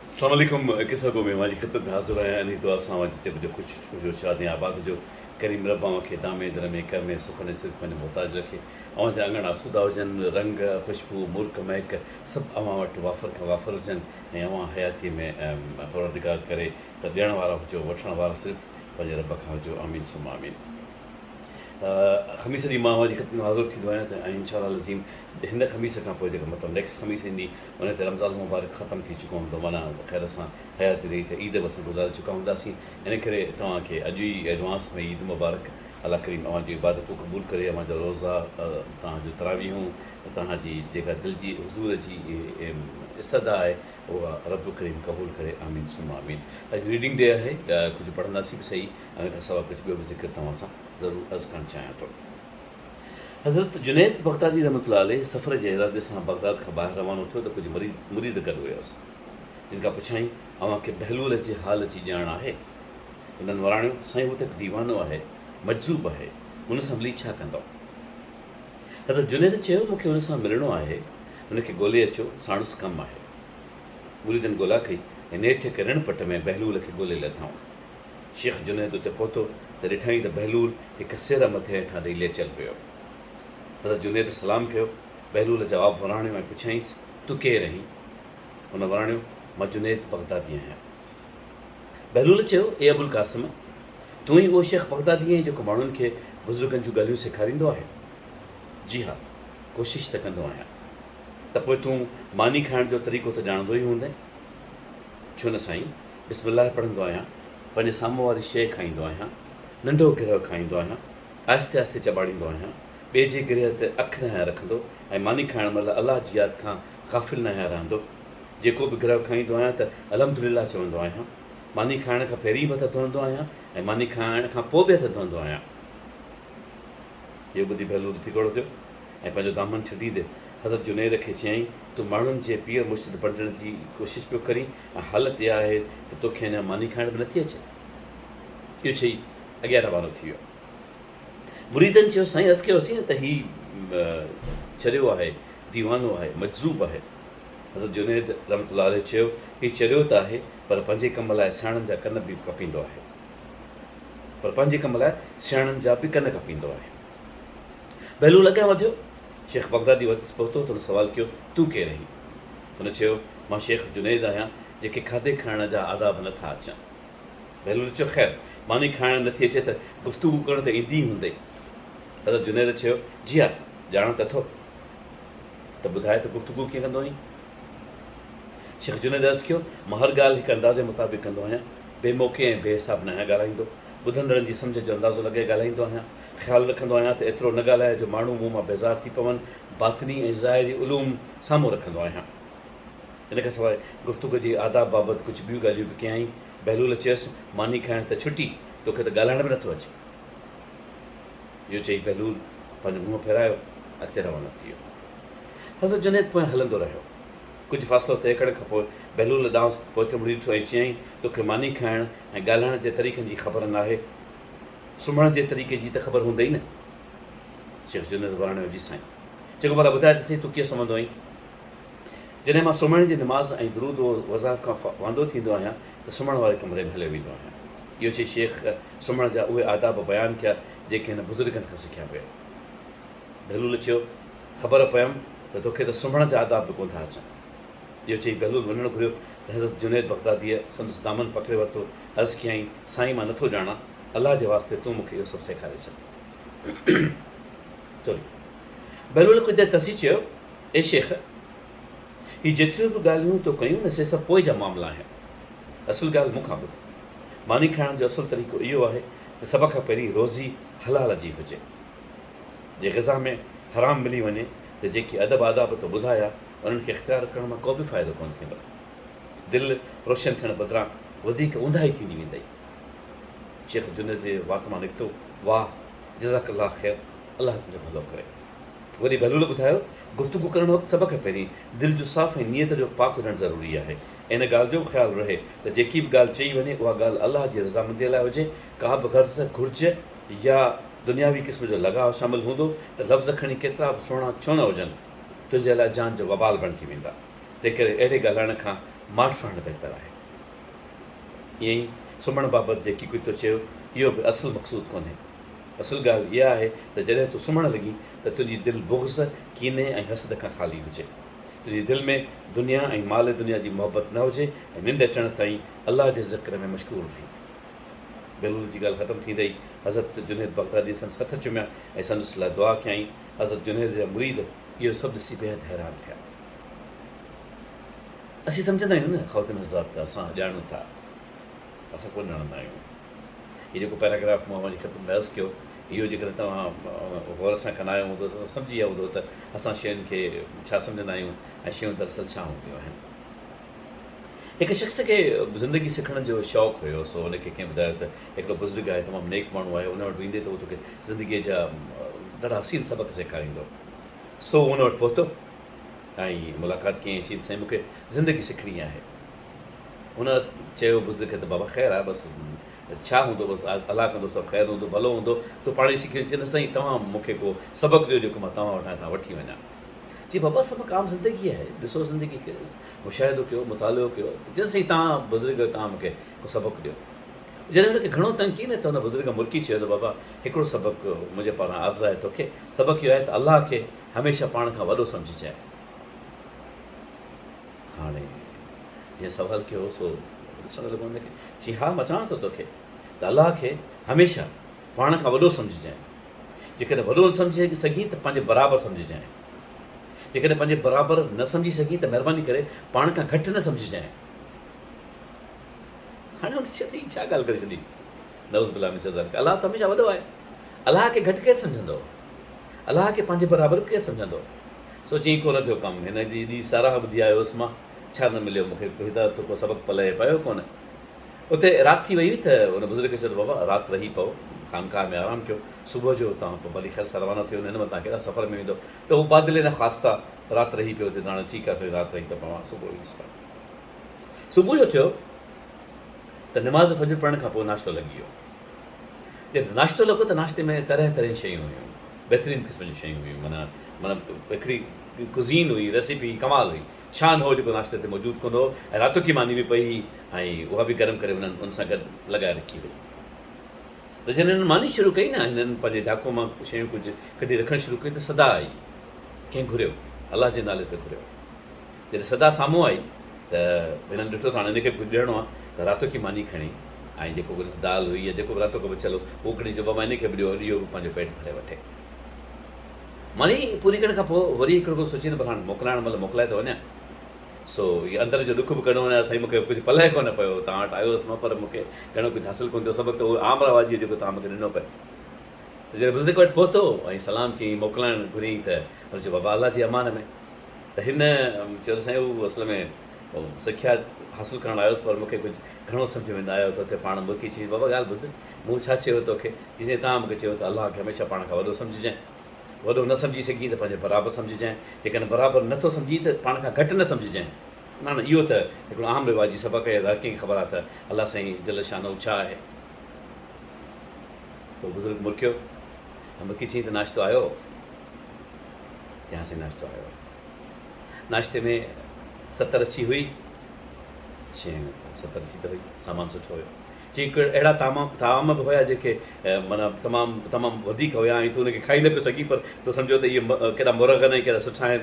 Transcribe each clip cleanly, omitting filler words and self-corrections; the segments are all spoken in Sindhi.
اسلام عليڪم قصه گو ۾ اوهان جي خدمت ۾ حاضر آهيان انهي دعا سان اوهان جتي به هجو خوش هجو شاد ۽ آباد هجو ڪريم رب اوهان کي دامي درمي ڪرمي سخن ۽ صدق پنهنجو محتاج رکي اوهان جا اڱڻ آسودا هجن رنگ خوشبو مرڪ مهڪ سڀ اوهان وٽ وافر کان وافر هجن ۽ اوهان حياتي ۾ پروردگار ڪري ته ڏيڻ وارا هجو وٺڻ وارا صرف پنهنجي رب کان هجو آمين ثم آمين. خميس ڏينهن مان اوهان جي خدمت ۾ حاضر ٿيندو آهيان ته ۽ انشاء الله العظيم هن خميس کان پوء جيڪا مطلب نيڪسٽ خميس ايندي ان تي رمضان المبارڪ ختم ٿي چڪو هوندو معنيٰ خير سان حياتي رهي ته عيد به اسان گذاري چڪا هونداسين ان ڪري توهان کي اڄ ئي ايڊوانس ۾ عيد مبارڪ الله ڪريم اوهان جون عبادتون قبول ڪري اوهان جا روزا توهان جون تراويحون توهان جي جيڪا دل جي حضور جي استدعا آهي اها رب ڪريم قبول ڪري آمين ثم آمين اڄ ريڊنگ ڊي آهي ڪجهه پڙهنداسين به سهي ان کان سواء ڪجهه ٻيو به ذڪر توهان سان ضرور عرض ڪرڻ چاهيان ٿو. حضرت جنيد بغدادي رحمة الله عليه سفر جي ارادي سان بغداد کان ٻاهر روانو ٿيو ته ڪجهه مريد مريد گڏ هيس، جن کان پڇيائين، اوهان کي بهلول جي حال جي ڄاڻ آهي؟ انهن وراڻيو، سائين هو ته هڪ ديوانو آهي، مجذوب آهي، ان سان ملي ڇا ڪندؤ؟ حضرت جنيد چيو، مون کي ان سان ملڻو آهي، ان کي ڳولي اچو، ساڻس ڪم آهي. مريدن ڳولا ڪئي ۽ نيٺ هڪ رڻ پٽ ۾ بهلول کي ڳولي لڌائون. شيخ جنيد اتي پهتو ته ڏٺائين ته بهلول هڪ سر مٿي هيٺان ڏئي ليٽيل هيو. حضرت جنيد سلام ڪيو. بهلول جواب وراڻيو ۽ پڇيائينس، تون ڪير آهين؟ هن وراڻيو، مان جنيد بغدادي آهيان. بهلول چيو، اي ابوالقاسم! تون ئي اهو شيخ بغدادي آهين جيڪو ماڻهن کي بزرگن جون ڳالهيون سيکاريندو آهي؟ جي ها، ڪوشش ته ڪندو آهيان. ته پوء تون ماني کائڻ جو طريقو ته ڄاڻندو ئي هوندين؟ ڇو نه سائين! بسم الله پڙهندو آهيان، پنهنجي سامهون واري شيء کائيندو آهيان، ننڍو گرهه کائيندو آهيان، آهستي آهستي چٻاڙيندو آهيان، ٻئي جي گرهه تي اک ناهيان رکندو ۽ ماني کائڻ مهل الله جي ياد کان غافل ناهيان رهندو. جيڪو به گرهه کائيندو آهيان ته الحمدلله چوندو آهيان. ماني کائڻ کان پهرين به هٿ ڌوئندو آهيان ۽ ماني کائڻ کان پوء به هٿ ڌوئندو آهيان. اهو ٻڌي بهلول اٿي کڙو ٿيو ۽ پنهنجو دامن ڇڏيندي حضرت جنيد کي چيائين، تون ماڻهن جي پير مرشد بڻجڻ جي ڪوشش پيو ڪرين ۽ حالت اها آهي ته توکي اڃا ماني کائڻ به نٿي اچي. اهو چئي اڳيان روانو ٿي ويو. مريدن چيو، سائين عرض ڪيوسين نه ته هي چريو آهي، ديوانو آهي، مجذوب آهي. حضرت جنيد رحمة الله عليه چيو، هي چريو ته آهي پر پنهنجي ڪم لاء سياڻن جا ڪن به ڪپيندو آهي. پر پنهنجي ڪم لاء سياڻن جا به ڪن ڪپيندو آهي. بهلول اڳيان وڌيو. شيخ بغدادي وٽس پهتو ته هن سوال ڪيو، تون ڪير آهين؟ هن چيو، مان شيخ جنيد آهيان، جنهن کي کاڌي کائڻ جا آداب نه ٿا اچن. بهلول چيو، خير، ماني کائڻ نه ٿي اچي ته گفتگو ڪرڻ ته ايندي ئي هوندئي. حضرت جنيد چيو، جي ها، ڄاڻان ته اٿو. ته ٻڌاء ته گفتگو ڪيئن ڪندو آهين؟ شيخ جنيد عرض ڪيو، مان هر ڳالهه هڪ اندازي مطابق ڪندو آهيان. بي موقعي ۽ بي حساب ناهيان ڳالهائيندو. ٻڌندڙن جي سمجهه جو اندازو لڳائي ڳالهائيندو آهيان. خيال رکندو آهيان ته ايترو نه ڳالهايان جو ماڻهو مون مان بيزار ٿي پون. باطني ۽ ظاهري علوم سامهون رکندو آهيان. ان کان سواء گفتگو جي آداب بابت ڪجهه ٻيون ڳالهيون به ڪيائين. بهلول چيس، ماني کائڻ ته ڇٽي، توکي ته ڳالهائڻ به نٿو اچي. اهو چئي بهلول پنهنجو منهن ڦيرايو، اڳتي روانو ٿي ويو. حضرت جنيد پويان هلندو رهيو. ڪجهه فاصلو طئي ڪرڻ کان پوء بهلول ڏانهس پوئتي مڙي ڏٺو ۽ چيائين، توکي ماني کائڻ ۽ ڳالهائڻ جي طريقن جي خبر ناهي؟ سمهڻ جي طريقي جي ته خبر هوندئي نه؟ شيخ جنيد وراڻيو، جي سائين. چڱو ڀلا ٻڌاء ته سهي تون ڪيئن سمهندو آهين؟ جڏهن مان سمهڻ جي نماز ۽ درود و وظائف کان واندو ٿيندو آهيان ته سمهڻ واري ڪمري ۾ هليو ويندو آهيان. اهو چئي شيخ سمهڻ جا اهي آداب بيان ڪيا جيڪي هن بزرگن کان سکيا هيا. بهلول چيو، خبر پيم ته توکي ته سمهڻ جا آداب به ڪونه ٿا اچن. اهو چئي بهلول وڃڻ گهريو ته حضرت جنيد بغداديء سندس دامن پڪڙي ورتو، عرض ڪيائين، سائين مان نٿو ڄاڻان، الله جي واسطي تون مون کي اهو سڀ سيکاري ڇڏ. سوري. بهلول ڪجهه دير ترسي چيو، اي شيخ! هي جيتريون به ڳالهيون تو ڪيون نه سي سڀ پوء جا معاملا آهن. اصل ڳالهه مون کان ٻڌ. ماني کائڻ جو اصل طريقو اهو آهي ته سڀ کان پهرين روزي حلال جي هجي. جي غذا ۾ حرام ملي وڃي ته جيڪي ادب آداب تو ٻڌايا انهن کي اختيار ڪرڻ مان ڪو به فائدو ڪونه ٿيندو. دل روشن ٿيڻ بدران وڌيڪ اونداهي ٿيندي ويندئي. شيخ جنيد جي وات مان نڪتو، واهه! جزاڪ الله خير، الله تنهنجو ڀلو ڪري. وري بهلول ٻڌايو، گفتگو ڪرڻ وقت سڀ کان پهرين دل جو صاف ۽ نيت جو پاڪ هجڻ ضروري آهي. ان ڳالهه جو به خيال رهي ته جيڪي به ڳالهه چئي وڃي اها ڳالهه الله جي رضامنديء لاء هجي، ڪا به غرض، گهرج يا دنياوي قسم جو لڳاء شامل هوندو ته لفظ کڻي ڪيترا به سهڻا ڇو نه هجن، تنهنجي لاء جان جو وبال بڻجي ويندا. تنهنڪري اهڙي ڳالهائڻ کان ماٺ رهڻ بهتر آهي. ائين ئي سمهڻ بابت جيڪي ڪجهه تو چيو، اهو به اصل مقصود ڪونهي. اصل ڳالهه اها آهي ته جڏهن تون سمهڻ لڳين ته تنهنجي دل بغض، ڪيني ۽ حسد کان خالي هجي. تنهنجي دل ۾ دنيا ۽ مال دنيا جي محبت نه هجي ۽ ننڊ اچڻ تائين الله جي ذڪر ۾ مشغول رهين. بهلول جي ڳالهه ختم ٿيندي ئي حضرت جنيد بغداديء سندس هٿ چميا ۽ سندس لاء دعا ڪيائين. حضرت جنيد جا مريد اهو سڀ ڏسي بيحد حيران ٿيا. اسين سمجهندا آهيون نه خواتين حضرات ته اسان ڄاڻون ٿا. اسان ڪونه ڄاڻندا آهيون. هي جيڪو پيراگراف مون اوهان جي خدمت ۾ عرض ڪيو، اهو جيڪڏهن توهان غور سان ڪنايو هوندو ته سمجهي ويا هوندو ته اسان شين کي ڇا سمجهندا آهيون ۽ شيون دراصل ڇا هونديون آهن. هڪ شخص کي زندگي سکڻ جو شوق هيو، سو ان کي ڪنهن ٻڌايو ته هڪڙو بزرگ آهي، تمام نيڪ ماڻهو آهي، ان وٽ ويندي ته هو توکي زندگيء جا ڏاڍا حسين سبق سيکاريندو. سو هو ان وٽ پهتو ۽ ملاقات ڪيائين، چيائين ته سائين مون کي زندگي سکڻي آهي. هن چيو بزرگ کي ته بابا خير آهي، بس ڇا هوندو، بس الله ڪندو سڀ خير هوندو، ڀلو هوندو، تون پاڻ ئي سکي وڃ. چيائين نه سائين توهان مون کي ڪو سبق ڏيو جيڪو مان توهان وٽان هتان وٺي وڃان. چي بابا سبق عام زندگي آهي، ڏسو زندگي کي، مشاهدو ڪيو، مطالعو ڪيو، چيس سائين توهان بزرگ آهيو توهان مون کي ڪو سبق ڏيو. جڏهن هن کي گهڻو تنگ ڪيائين نه ته هن بزرگ مرڪي چيو ته بابا هڪڙو سبق منهنجي پاران عرض آهي توکي، سبق اهو آهي ته الله کي هميشه پاڻ کان وڏو سمجهجانء. هاڻي جنهن سوال ڪيو هو سو ڏسڻ لڳو هن کي، چي ها مان چوان ٿو توکي ته الله کي هميشه پاڻ کان وڏو سمجهجانء. جيڪڏهن وڏو نه سمجهي سگهين ته پنهنجي برابر سمجهجانء. جيڪڏهن پنهنجي برابر نه سمجهي سگهين ته مهرباني ڪري پاڻ کان گهٽ نه سمجهجانء. هاڻي هن چيو ته هي ڇا ڳالهه ڪري ڇڏي. نعوذ بالله من ذلڪ. الله ته هميشه وڏو آهي. الله کي گهٽ ڪير سمجهندو؟ الله کي پنهنجي برابر به ڪير سمجهندو؟ سو چيائين ڪونه ٿيو ڪم. هن جي ايڏي ساراهه ٻڌي آيو هوس مان. ڇا نه مليو مون کي هدايت جو ڪو سبق پلئه پيو ڪونه. اتي رات ٿي وئي هئي ته ان بزرگ کي چيو ته بابا رات رهي پئو، خانقاهه ۾ آرام ڪيو، صبح جو توهان پوء ڀلي خير سان روانو ٿيو، هن مهل توهان ڪيڏانهن سفر ۾ ويندؤ؟ ته هو بادل نخواسته رات رهي پيو اتي ته هاڻي ٺيڪ آهي کڻي رات رهي ٿو پوان، صبح ويندس پاڻ. صبح جو ٿيو ته نماز فجر پڙهڻ کان پوء ناشتو لڳي ويو. جڏهن ناشتو لڳو ته ناشتي ۾ طرح طرح شيون هيون، بهترين قسم جون شيون هيون، معنيٰ معنيٰ هڪڙي ڪزين هئي، ريسيپي ڪمال هئي. ڇا نه هو جيڪو ناشتي تي موجود ڪونه هو ۽ راتوڪي ماني به پئي هئي ۽ اها به گرم ڪري هنن ان سان گڏ لڳائي رکي هئي ته جڏهن هنن ماني شروع ڪئي نه هنن پنهنجي ڍاڪو مان شيون ڪجهه ڪڍي رکڻ شروع ڪيون ته صدا آئي ڪنهن گهريو الله جي نالي تي گهريو جڏهن صدا سامهون آئي ته هنن ڏٺو ته هاڻي هن کي به ڪجهه ڏيڻو آهي ته راتوڪي ماني کڻي ۽ جيڪو به دال هئي يا جيڪو به راتوڪو بچيل هو اهو کڻي چيو بابا هن کي به ڏيو اهو به پنهنجو پيٽ ڀري وٺي ماني پوري ڪرڻ کان پوء وري هڪڙو ڪو سوچين پر هاڻ موڪلائڻ مهل موڪلائي ته وڃان سو هي اندر جو ڏک به ڪڍڻو وڃان سائين مون کي ڪجهه پلئه ڪونه پيو توهان وٽ آيو هوس مان پر مون کي گهڻو ڪجهه حاصل ڪونه ٿيو سبق ته اهو عام رواجي هو جيڪو توهان مون کي ڏنو پئي ته جڏهن بزرگ وٽ پهتو ۽ سلام ڪيائين موڪلائڻ گهريائين ته هن چيو بابا الله جي امان ۾ ته هن چيو ته سائين هو اصل ۾ سکيا حاصل ڪرڻ آيو هوس پر مون کي ڪجهه گهڻو سمجهه ۾ نه آيو ته اتي پاڻ مرڪي چيائين بابا ڳالهه ٻڌ مون ڇا چيو توکي؟ چيائين توهان مون کي چيو ته الله کي هميشه پاڻ کان وڏو سمجهجانء. وڏو نه سمجهي سگهين ته پنهنجي برابر سمجهجانء. جيڪڏهن برابر نه ٿو سمجهين ته پاڻ کان گهٽ نه سمجهجانء. نه نه اهو ته هڪڙو عام رواجي سبق آهي، هر ڪنهن کي خبر آهي ته الله سائين جل شانه ڇا آهي. پوء بزرگ مرڪيو ۽ مرڪي چيائين ته ناشتو آيو؟ چيائين ها سائين ناشتو آيو آهي. ناشتي ۾ ستر اڇي هئي؟ چيائين ته ستر اڇي ته هئي، سامان سٺو هيو. چي اهڙا طعام به هيا جيڪي معنيٰ تمام تمام وڌيڪ هيا ۽ تون ان کي کائي نه پيو سگهين پر تو سمجهيو ته اهي ڪيڏا مرغن ۽ ڪيڏا سٺا آهن.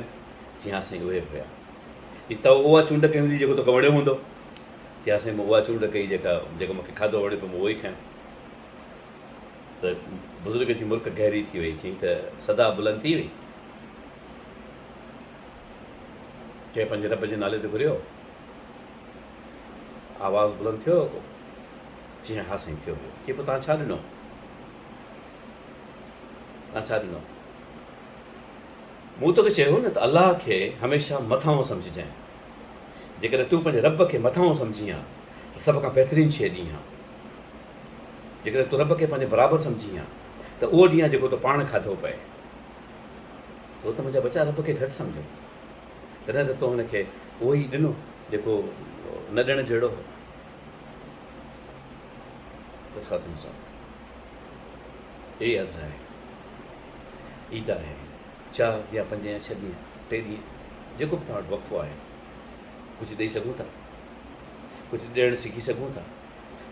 چي ها سائين اهي به هيا. چي تو اها چونڊ ڪئي هوندي جيڪو توکي وڻيو هوندو. چي ها سائين مون اها چونڊ ڪئي جيڪا جيڪو مون کي کاڌو وڻيو پيو مون اهو ئي کنيو. ته بزرگ جي مرڪ گهري ٿي وئي چيائين ته صدا بلند ٿي وئي. ڪنهن پنهنجي رب جي نالي تي گهريو. آواز بلند ٿيو هو ڪو؟ چيائين ها سائين ٿيو هيو. چي پوء توهان ڇا ڏنو؟ توهان ڇا ڏنو؟ مون توکي چيو هو نه ته الله کي هميشه مٿانهون سمجهجانء. جيڪڏهن تون پنهنجي رب کي مٿانهون سمجهين ها ته سڀ کان بهترين شيء ڏين ها. جيڪڏهن تون رب کي پنهنجي برابر سمجهين ها ته اهو ڏين ها جيڪو تو پاڻ کاڌو پئي. تو ته منهنجا ٻچا رب کي گهٽ سمجهيو. تڏهن ته تو هن کي اهو ئي ڏنو جيڪو نه ڏيڻ جهڙو هو. بس خاتم صاحب اهي عرض آهي. عيد آهي، چار يا پنج يا ڇهه ڏينهن، ٽي ڏينهن جيڪو به توهان وٽ وقفو آهي ڪجهه ڏئي سگهون ٿا. ڪجهه ڏيڻ سکي سگهون ٿا؟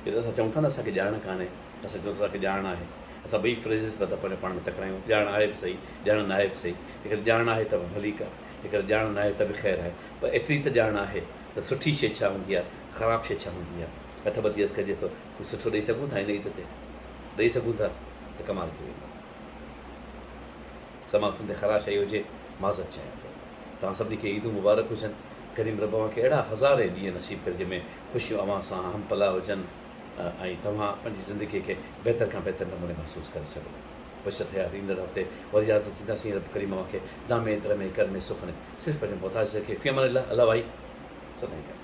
جڏهن اسان چئون ٿا نه اسان کي ڄاڻ ڪانهي، اسان چئون ٿا اسان کي ڄاڻ آهي. اسان ٻئي فريزز پيا ٿا پنهنجو پاڻ ۾ ٽڪرايون، ڄاڻ آهي به صحيح، ڄاڻ ناهي به صحيح. جيڪڏهن ڄاڻ آهي ته به ڀلي ڪا، جيڪڏهن ڄاڻ ناهي ته به خير آهي. پر ايتري ته ڄاڻ آهي ته سٺي شيء ڇا هوندي آهي، خراب شيء ڇا هوندي آهي. هٿ ٻڌي عرض ڪجي ٿو، ڪجهه سٺو ڏئي سگهون ٿا هن عيد تي؟ ڏئي سگهون ٿا ته ڪمال ٿي ويندو. سماعتن تي خراش آئي هجي، معذرت چاهيان ٿو. توهان سڀني کي عيدون مبارڪ هجن. ڪريم رب اوهان کي اهڙا هزارين ڏينهن نصيب ڪري جنهن ۾ خوشيون اوهان سان هم پلئه هجن ۽ توهان پنهنجي زندگيء کي بهتر کان بهتر نموني محسوس ڪري سگهو. بشرط حيات ايندڙ هفتي وري حاضر ٿينداسين. رب ڪريم اوهان کي دامي، درمي، ڪرمي، سخني صرف پنهنجو محتاج رکي. في امان الله. الله وائي. سدائين گڏ.